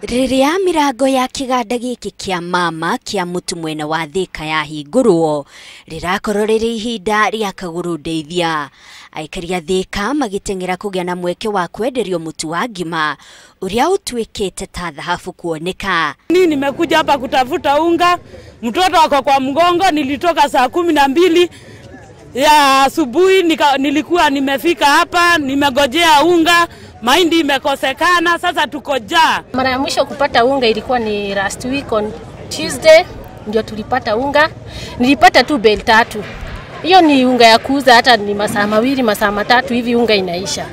Rĩrĩa mĩrango ya kĩganda gĩkĩ kĩa mama kĩa mũtu mwena wa Thĩka yahingũrwo, rĩrakorwo rĩrĩ ihinda rĩa kagũrũ ndeithia. Aikari a Thĩka magĩteng'era kũgĩa na mweke wa kwenderio mũtu wa ngima ũrĩa ũtuĩkĩte ta thahabu kuoneka. Mimi nimekuja hapa kutafuta unga, mtoto ako kwa mgongo. Nilitoka saa 12 ya asubuhi, nilikuwa nimefika hapa, nimegojea unga, mahindi imekosekana, sasa tuko jaa. Mara ya mwisho kupata unga ilikuwa ni last week on Tuesday, ndio tulipata unga. Nilipata tu bale 3. Hiyo ni unga ya kuuza, hata ni masaa 2 masaa 3 hivi unga inaisha.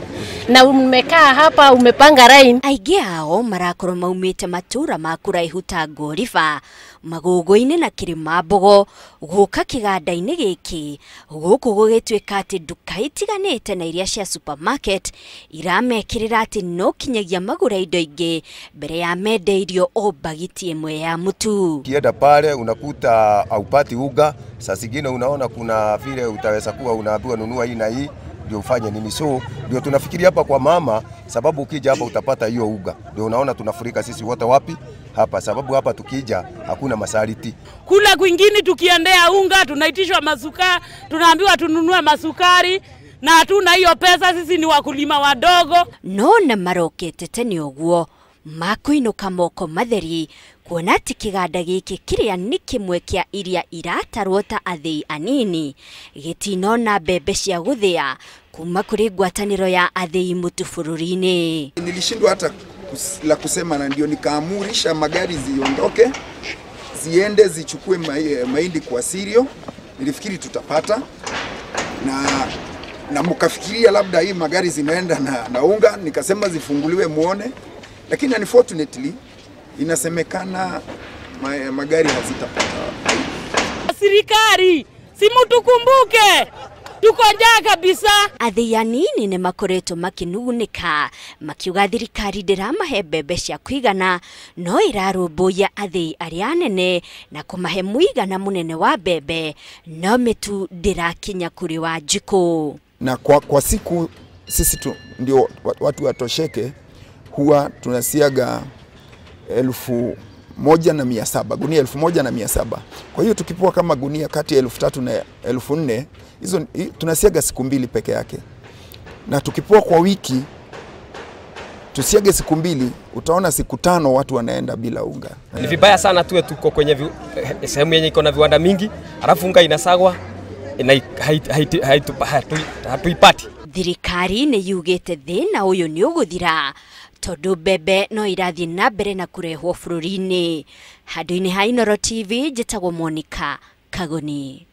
Na umekaa hapa umepanga line. Aingĩ ao marakorwo maumĩte matũra ma kũraihu ta Ngoriba, Magũgũ-inĩ na Kĩrĩma-Mbogo gũka kĩganda-inĩ gĩkĩ, gũkũ gũgĩtuĩka atĩ nduka itiganĩte na iria cia supermarket iramekĩrĩra atĩ no kinyagia magũre indo ingĩ mbere ya mendeirio o bagiti ĩmwe ya mũtu. Ukienda pale unakuta haupati unga, saa zingine unaona kuna vile utaweza kuwa unaambiwa nunua hii na hii ndio ufanye nini. So ndio tunafikiria hapa kwa mama, sababu ukija hapa utapata hiyo unga. Ndio unaona tunafurika sisi wote wapi hapa, sababu hapa tukija hakuna masharti. Kula kwingine tukiendea unga tunaitishwa masukari, tunaambiwa tununue masukari na hatuna hiyo pesa, sisi ni wakulima wadogo. No na marokete tene ũguo makuinuka moko matheri kuona atĩ kĩganda gĩkĩ kĩrĩa nĩ kĩmwe kĩa iria iratarwo ta athĩi anini gĩtinona mbembe cia gũthĩa kuma kũrĩ ngwatanĩro ya athĩi mũtu bũrũri-inĩ. Nilishindwa hata la kusema, na ndio nikaamurisha magari ziondoke ziende zichukue mahindi kwa Sirio. Nilifikiri tutapata na mkafikiria labda hii magari zinaenda na unga, nikasema zifunguliwe muone, lakini unfortunately inasemekana magari hazitapata. Serikali, si mtukumbuke, tuko njaa kabisa. Athĩi anini nĩ makoretwo makĩnugunĩka makiuga thirikari ndĩramahe mbembe cia kũigana, no ĩrarũmbũiya athĩi arĩa anene na kũmahe mũigana mũnene wa mbembe, no mĩtu ndĩrakinya kũrĩ Wanjikũ. Na kwa siku sisi tu ndio watu watosheke, huwa tunasiaga 1,700, gunia 1,700. Kwa hiyo tukipoa kama gunia kati ya 3,000 na 4,000, hizo tunasiaga siku 2 peke yake. Na tukipoa kwa wiki tusiage siku 2, utaona siku 5 watu wanaenda bila unga. Ni vibaya sana tuwe tuko kwenye sehemu yenye iko na viwanda mingi, alafu unga inasagwa na hatuipati. Thirikari nĩ yugĩte thĩna ũyũ nĩ ũgũthira tondũ mbembe no irathiĩ na mbere na kũrehwo bũrũri-inĩ. Handũ-inĩ ha Inooro TV, njĩtagwo Monica Kagoni.